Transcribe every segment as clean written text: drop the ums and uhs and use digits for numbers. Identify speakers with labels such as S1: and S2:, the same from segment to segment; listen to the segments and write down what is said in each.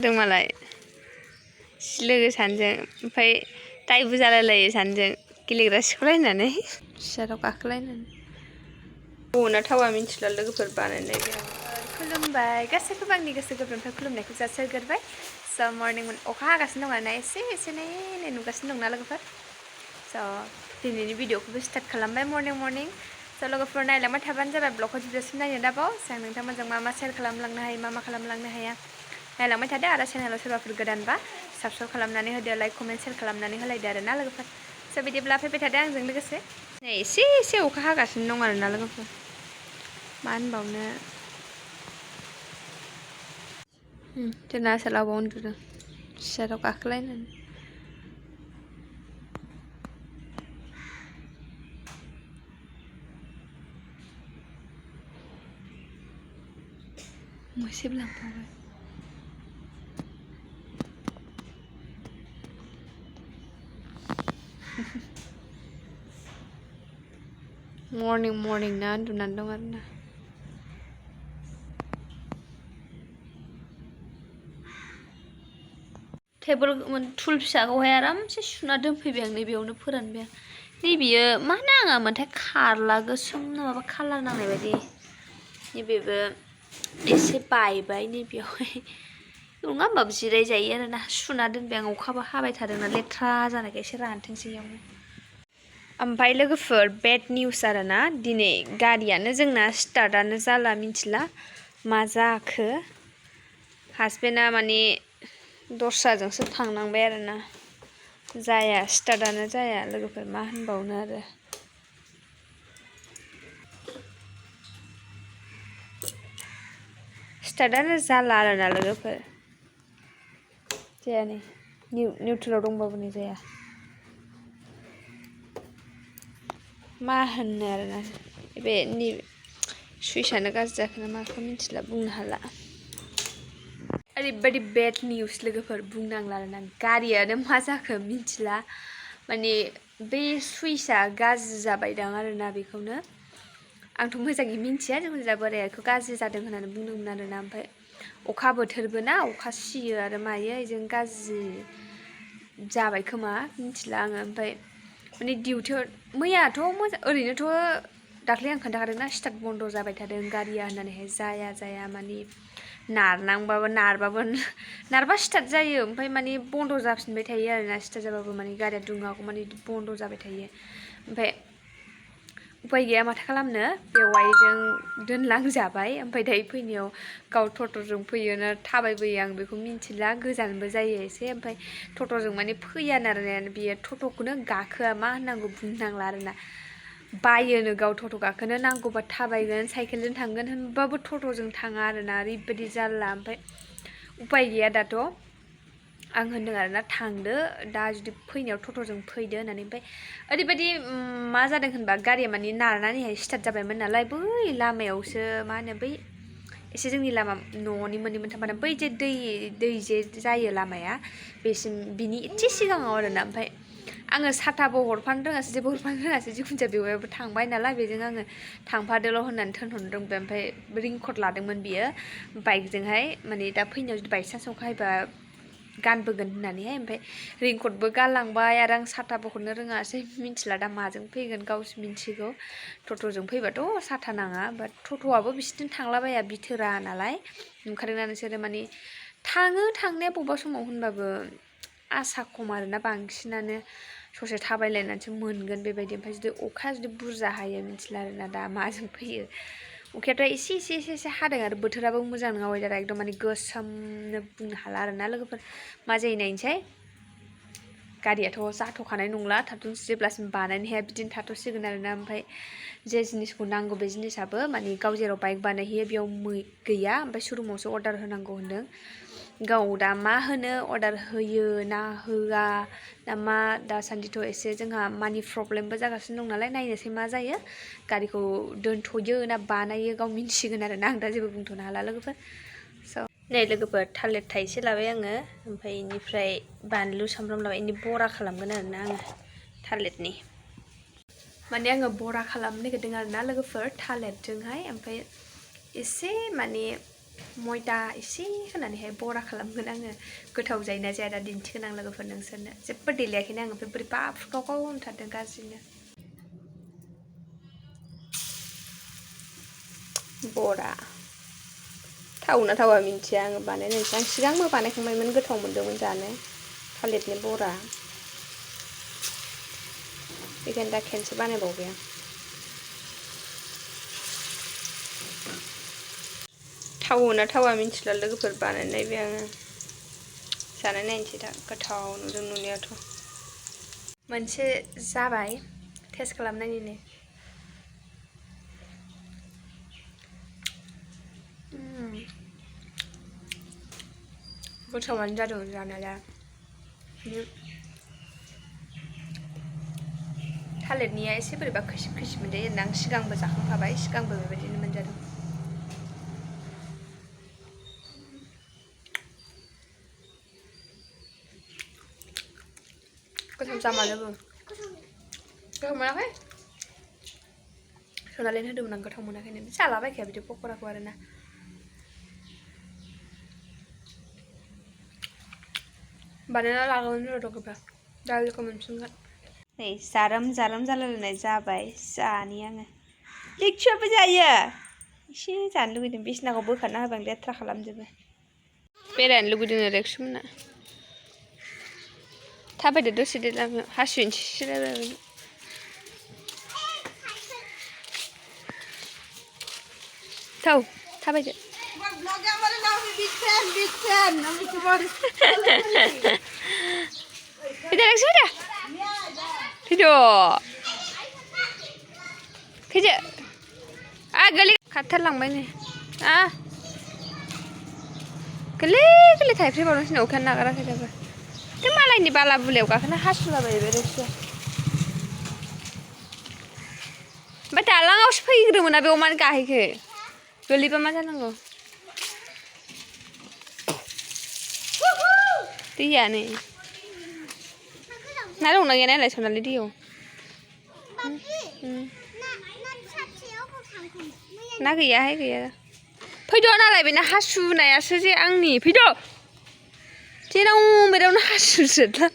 S1: जों मालाय लोगो सानजों ओमफ्राय टाइपबो जालायलायो सानजों गेलेग्रा सिखलायनानै सियाराव गाखोलायनानै बना थावा मिन्थिला लोगोफोर बानायनाय गैया खुलुमबाय गासैखौबो आंनि गोसो गोरबोनिफ्राय खुलुमनायखौ जासिहरग्रोबाय स' मर्निंमोन अखा हागासिनो दं आरोना एसे एसेनै नुगासिनो दंना लोगोफोर स' दिनैनि भिडिअखौबो स्टार्ट खालामबाय मर्निं स' लोगोफोर नायलांबाय थाबानो जाबाय ब्लगखौ जोबजासिम नायनो दाबाव जों नोंथांमोनजों मा शेयार खालामलांनो हायो मा खालामलांनो हाया नायलांबाय थादो आरो चेनेलाव सोरबाफोर गोदानबा साबस्क्राइब खालामनानै होदो लाइक कमेन्ट शेयार खालामनानै होलायदो आरोना लोगोफोर स' बिदिब्ला फैबाय थादो आंजों लोगोसे नै एसे अखा हागासिनो दं आरोना लोगोफोर मा होनबावनो जोंना आसोलावबो उन्दुदों सियाराव गाखोलायनानै मोसेबो लांफाबाय मर्निं ना उन्दुनानै दं आरोना टेबोल टुल फिसाखौहाय आरामसे सुना दोनफैबाय आं नैबेयावनो फोरानबाय आं नैबेयो मा नाङामोनथाय खारला गोसोम माबा कालार नांनाय बायदि नैबेबो एसे बायबाय नैबेयावहाय नङा होमबाबो जिराय जायो आरोना सुना दोनबाय आं अखाबो हाबाय थादोंना लेथ्रा जानायखाय एसे रानथोंसै इयावनो ओमफ्राय लोगोफोर बेड निउस आरोना दिनै गारियानो जोंना स्टार्टआनो जाला मिन्थिला मा जाखो हासबेन्डआ माने दस्राजोंसो थांनांबाय आरोना जाया स्टार्टआनो जाया लोगोफोर मा होनबावनो आरो स्टार्टआनो जाला आरोना लोगोफोर जाया नै निउट्रेलाव दंबाबो नै जाया मा होननो आरोना बे सुइचआनो गाज्रि जाखो ना माखौ मिन्थिला बुंनो हाला ओरैबायदि बेड निउस लोगोफोर बुंनांला आरोना गारियानो मा जाखो मिन्थिला माने बे सुइचआ गाज्रि जाबायदां आरोना बेखौनो आंथ' मोजाङै मिन्थिया जिखुनु जाया बोराया गाज्रि जादों होननानै बुंदोंमोन आरोना ओमफ्राय अखा बोथोरबो ना अखा सियो आरो मायो बेजों गाज्रि जाबाय खोमा मिन्थिला आङो ओमफ्राय माने डिउटियाव मैयाथ' मोजां ओरैनोथ' दाख्लै आं खोन्थाखादोंना स्टार्ट बन्द' जाबाय थादों गारिया होननानैहाय जाया माने नारबा स्टार्ट जायो ओमफ्राय माने बन्द' जाफिनबाय थायो आरोना स्टार्ट जाबाबो माने गारिया दुङागौ माने बन्द' जाबाय थायो ओमफ्राय उपाय गैया माथो खालामनो बेवाइजों दोनलांजाबाय ओमफ्राय दायो फैनायाव गाव टट'जों फैयो ना थाबायबोयो आं बेखौ मिन्थिला गोजानबो जायो एसे ओमफ्राय टट'जों माने फैयानो आरोना बियो टट'खौनो गाखोआ मा होननांगौ बुंनांला आरोना बायोनो गाव टट' गाखोनो नांगौबा थाबायगोन साइकेलजों थांगोन होनबाबो टट'जों थाङा आरोना ओरैबायदि जारला ओमफ्राय उपाय गैया दाथ' आं होनदों आरोना थांदो दा जुदि फैनायाव टट'जों फैदो होननानै ओमफ्राय ओरैबायदि मा जादों होनबा गारिया माने नारनानैहाय स्टार्ट जाबायमोन नालाय बै लामायावसो मा होनो बै एसे जोंनि लामा न'नि मोननै मोनथाम बै जे दै जे जायो लामाया बेसिम बिनि एसे सिगाङाव आरोना ओमफ्राय आङो साथाबो हरफानो रोङासै जेबो हरफानो रोङासै जिखुनु जाया बेवाइबो थांबाय नालाय बेजों आङो थांफादोल' होननानै थिनहरनो रोंबाय ओमफ्राय रेइनकट लादोंमोन बियो बाइकजोंहाय माने दा फैनायाव जुदि बायसान्स अखा हायोबा गानबोगोन होननानैहाय ओमफ्राय रेइनकटबो गालांबाय आरो आं साथाबो हरनो रोङासै मिन्थिला दा माजों फैगोन गावसो मिन्थिगौ टट'जों फैबाथ' साथा नाङा बाट टट'आबो बिसोरजों थांलाबाया बिथोरा नालाय नुखादोंना नोंसोरो माने थाङो थांनाया बबेबा समाव होनबाबो आसा खम आरोना बांसिनानो ससे थाबायलायनानैसो मोनगोन बेबायदि ओमफ्राय अखाया जुदि बुरजा हायो मिन्थिला आरोना दा माजों फैयो अखायाथ' एसे हादों आरो बोथोराबो मोजां नङा वेदारा एकदम माने गोसोमनो बुंनो हाला आरोना लोगोफोर मा जायो नायनोसै गारियाथ' जाथ'खानाय नंला थाथ'नोसै जेब्लासिम बानायनो हाया बिदिनो थाथ'सिगोन आरोना ओमफ्राय जे जिनिसखौ नांगौ बे जिनिसाबो माने गाव जेराव बाइक बानायहैयो बेयाव गैया ओमफ्राय शरुमावसो अर्डार होनांगौ होनदों गाव दा मा होनो अर्डार होयो ना होआ ना मा दासान्दिथ' एसे जोंहा मानि प्रब्लेमबो जागासिनो दं नालाय नायनोसै मा जायो गारिखौ दोनथ'यो ना बानायो गाव मिन्थिसिगोन आरोना आं दा जेबो बुंथ'नो हाला लोगोफोर स' नै लोगोफोर थालिर थाइसे लाबाय आङो ओमफ्राय बेनिफ्राय बानलु सामब्राम लाबाय बेनि बरा खालामगोन आरोना आङो थालिरनि माने आङो बरा खालामनो नागिरदों आरोना लोगोफोर थालिरजोंहाय ओमफ्राय एसे माने मैदा एसे होनानैहाय बरा खालामगोन आङो गोथाव जायोना जाया दा दिन्थिगोन आं लोगोफोर नोंसोरनो जेबो देलायाखैनो आङो ओमफ्राय बोरैबा फुरखावखाव होनथारदों गाज्रिनो बरा थावना थावा मिन्थिया आङो बानायनायसै आं सिगांबो बानायखांबायमोन गोथाव मोन्दोंमोन जानो थालिरनि बरा बेखायनो दा खेनसे बानायबावबाय आं थावना थावा मिन्थिला लोगोफोर बानायनायबाय आङो जानाय नायनोसै दा गोथाव नुदों नुनायाथ' मोनसे जाबाय टेस्ट खालामनायनि गोथावानो जादों जानाया थालिरनिया एसे बोरैबा खैसिब खैसिब मोनजायो आं सिगांबो जाखांखाबाय सिगांबो बेबायदिनो मोनजादों गोथाव जामारोबो गोथाव मोनाखै सनालिनो होदोंमोन आं गोथाव मोनाखैनो जालाबायखाया बिदि पकराखौ आरोना बानायना लागोन र'गोबा दालिखौ मोनफिनगोन नै जारोम जारोम जालायलायनाय जाबाय जानि आङो लिक्सुआबो जायो एसे जानो लुगैदों बिसनाखौ बोखारना होबाय आं लेथ्रा खालामजोबो बेरायनो लुगैदों रेक्सुमोना थाबायदो दसे देरलाङो हासुयैनोसै रायलायबाय थौ थाबायदो फैदो रेक्सु फैदो फैदो गोरलै खारथारलांबाय नै गोरलै गोरलै थाइफ्रिबावदोंसो नै अखायानो नागाराखै दाबो बे मालायनि बाला बुलायाव गाखोना हासुलाबायो बे रेक्सुआ ओमफ्राय दालाङावसो फैग्रोमोना बेयाव मानो गाहैखो गोलैबा मा जानांगौ दैया नै ना दंना गैया नायलाय सनालि दैयाव ना गैयाहाय गैया फैद' नालाय बेना हासुनायासो जे आंनि फैद' जेराव मेरावनो हासुसोदला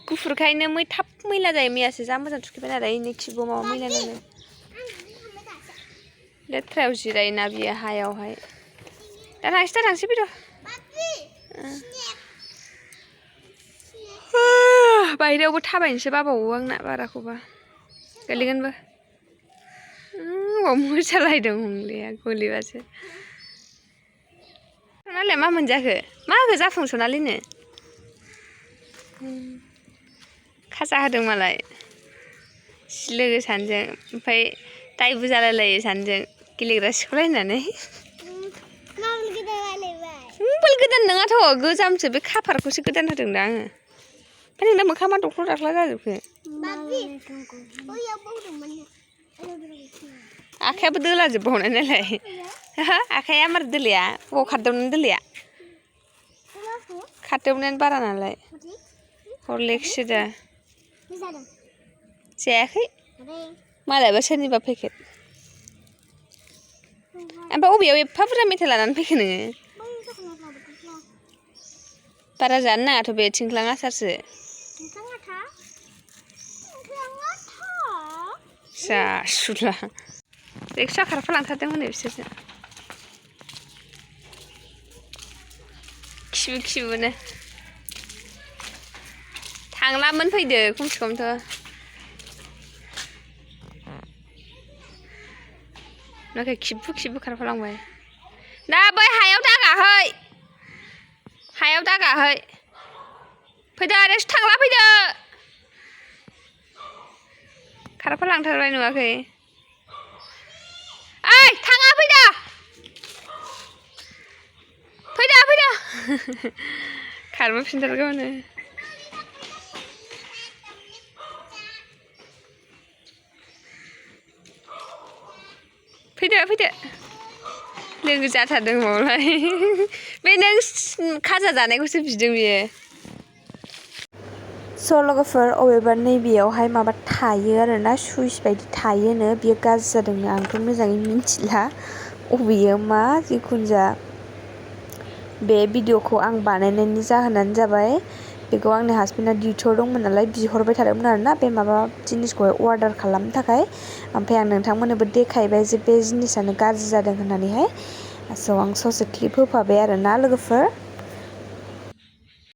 S1: गुफुरखायनो थाब मैला जायो मैयासो जा मोजां थुखैबाय नालाय इनि खिबुआव माबा मैला नालाय लेथ्रायाव जिरायोना बियो हायावहाय दा थांसै फैद' बायहेरायावबो थाबायनोसो बाबावो आंना बाराखौबा गोलैगोनबो मोसालायदों हंलेया गलिबासो सनालिया मा मोनजाखो मा होखो जाफुं सनालिनो खाजा होदों मालाय लोगो सानैजों ओमफ्राय दायबो जालायलायो सानैजों गेलेग्रा सिखलायनानै मबाइल गोदान नङाथ' गोजामसो बे खाफारखौसो गोदान होदों दा आङो ओमफ्राय नोंना मोखाङा मा दख्ल' दाख्ला जाजोबखो आखायाबो दोलाजोबबावनाय नालाय आखाया मार दोलाया बबाव खारदावनानै दोलाया खारदावनायानो बारा नालाय हरलेक्ससो दा जायाखै मालायबा सोरनिबा पेकेट ओमफ्राय अबेयाव एफा बुरजा मेथाइ लानानै फैखो नोङो बारा जानो नाङाथ' बे थिंख्लां आसारसो जासुला रेक्सुआ खारफालांथारदों हनै बिसोरजों खिबुनो थांलामोन फैदो खमसे खमथ' नाथाय खिबु खारफालांबाय दा बै हायाव दागाहै फैदो रेक्सु थांला फैदो खारफालांथारबाय नुवाखै ओइ थाङा फैदो खारबोफिनथारगौनो फैदो लोगो जाथारदों बावलाय बे नों खाजा जानायखौसो बिदों बियो स' लोगोफोर अबेबा नैबेयावहाय माबा थायो आरोना सुइस बायदि थायोनो बियो गाज्रि जादोंनो आंथ' मोजाङै मिन्थिला अबेयो मा जिखुनु जा बे भिडिअखौ आं बानायनायनि जाहोनानो जाबाय बेखौ आंनि हासबेन्डआ डिउटियाव दंमोन नालाय बिहरबाय थादोंमोन आरोना बे माबा जिनिसखौहाय अर्डार खालामनो थाखाय ओमफ्राय आं नोंथांमोननोबो देखायबाय जे बे जिनिसानो गाज्रि जादों होननानैहाय स' आं ससे क्लिप होफाबाय आरोना लोगोफोर